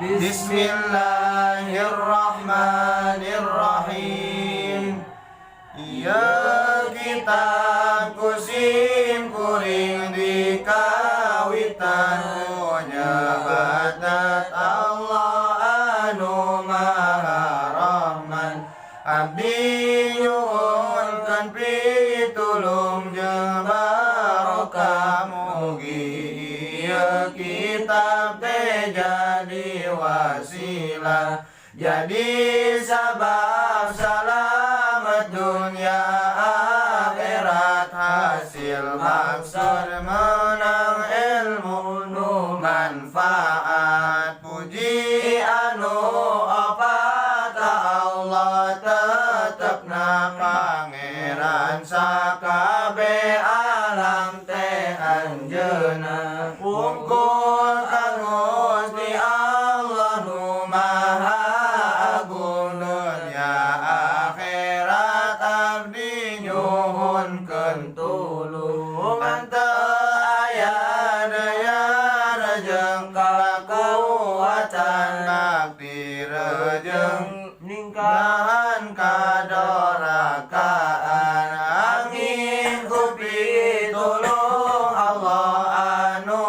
Bismillahirrahmanirrahim. Ieu kitab ku sim kuring dikawitan ku nyebat Allah anu Maha Rahman. Abdi nyuhunkeun pitulung jeung barokah, mugi ieu kitab teh jadi wasilah, jadi sabab salamet dunia akhirat, hasil maksud menang ilmu nu manfaat. Puji anu opat Allah tetepna, Pangeran sakabeh alam teh anjeunna. Wungkul ka Gusti Allah nu Maha Agung, dunya akhirat abdi nyuhunkeun tulung. Teu aya daya jeung kakuatan, bakti rejeng ningkahan kadorakaan, anging ku pitulung Allah anu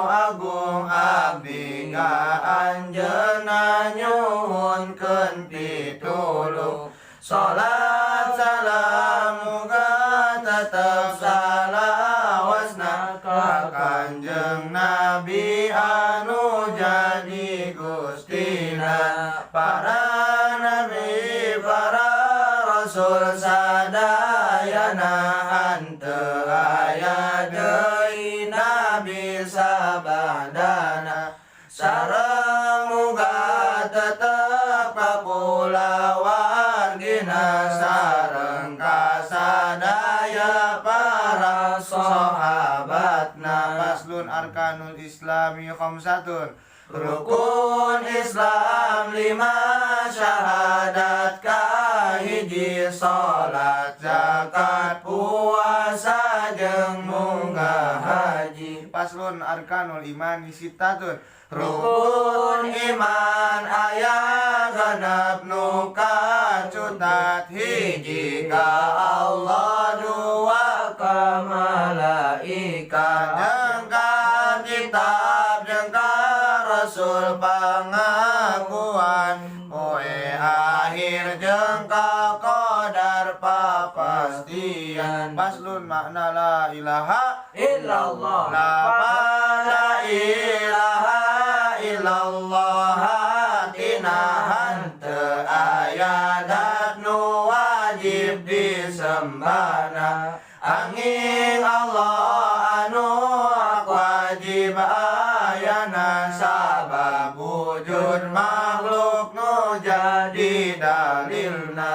agung abdi ka anjeunna nyuhunkeun pitulung. Salat salam muga tetep salawasna ka Kanjeng Nabi anu jadi Gustina para nabi, para rasul sadayana, henteu aya deui nabi sabadana. Sareng muga tetep ka kulawargina sareng kasadaya para sahabatna. Faslun arkanul islami khamsatun. Rukun Islam lima, syahadat kahiji, salat, zakat, puasa jeung munggah haji. Faslun arkanul imani sittatun. Rukun iman aya 6 nu kacutat: hiji ka Allah, dua ka malaikat, jeung ka kitab, jeung ka rasul pangakuan poe akhir, jeung ka qadar papastian. Faslun makna la ilaha illallah. La la ilaha illallah artina henteu aya dat nu wajib disembahna anging Allah anu hak wajib ayana, sabab wujud makhluk nu jadi dalilna.